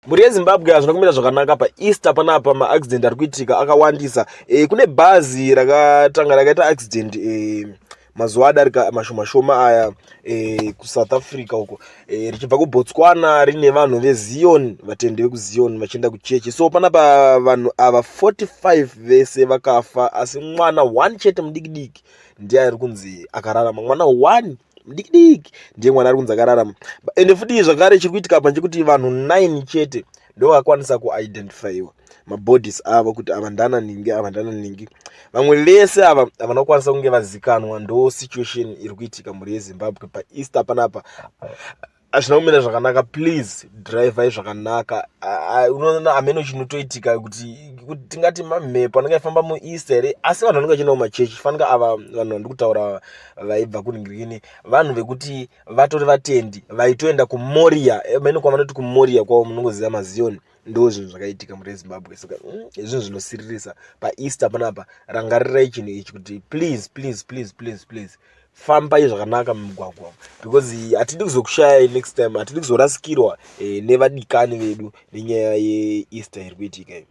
Mhuri yeZimbabwe, hazvina kumira zvakanaka paEaster panapa. Maaccident ari kuitika akawandisa. Kune bhazi rakatanga rakaita accident mazuva adarika mashoma shoma aya kuSouth Africa uko, richibva kuBotswana rine vanhu veZion, vatendi vekuZion vachienda kuchechi. So panapa vanhu ava 45 vese vakafa, asi mwana 1 chete mudiki diki ndiye ari kunzi akararama. Mwana 1 mudiki diki ndiye mwana ari kunzi akararama. Ende futi zvakare chiri kuitika apa ndechekuti vanhu 9 chete ndo vakwanisa kuidentifyiwa mabodies avo kuti ava ndana ningi, ava ndana ningi. Vamwe vese ava havana kukwanisa kunge vazikanwa. Ndo situation iri kuitika, mhuri yeZimbabwe, paEaster panapa. Hazvina kumira zvakanaka. Please, drivai zvakanaka. Unoona hameno chinotoitika kuti tingati mamhepo anenge aifamba muEaster here, asi vanhu vanenge vachienda kumachechi. Fanika ava vanhu vandiri kutaura vaibva kunhingirini, vanhu vekuti vatori vatendi vaitoenda kuMoria, mene kwavanoti kuMoria kwavo, munongoziva maZion. Ndo zvinhu zvakaitika, mhuri yeZimbabwe. Saka zvinhu zvinosiririsa paEaster panapa. Rangarirai chinhu ichi kuti please, please, please, please, please, fambai zvakanaka mumugwagwa, because hatidi kuzokushayai next time. Hatidi kuzorasikirwa nevadikani vedu nenyaya yeEaster iri kuitika iyi.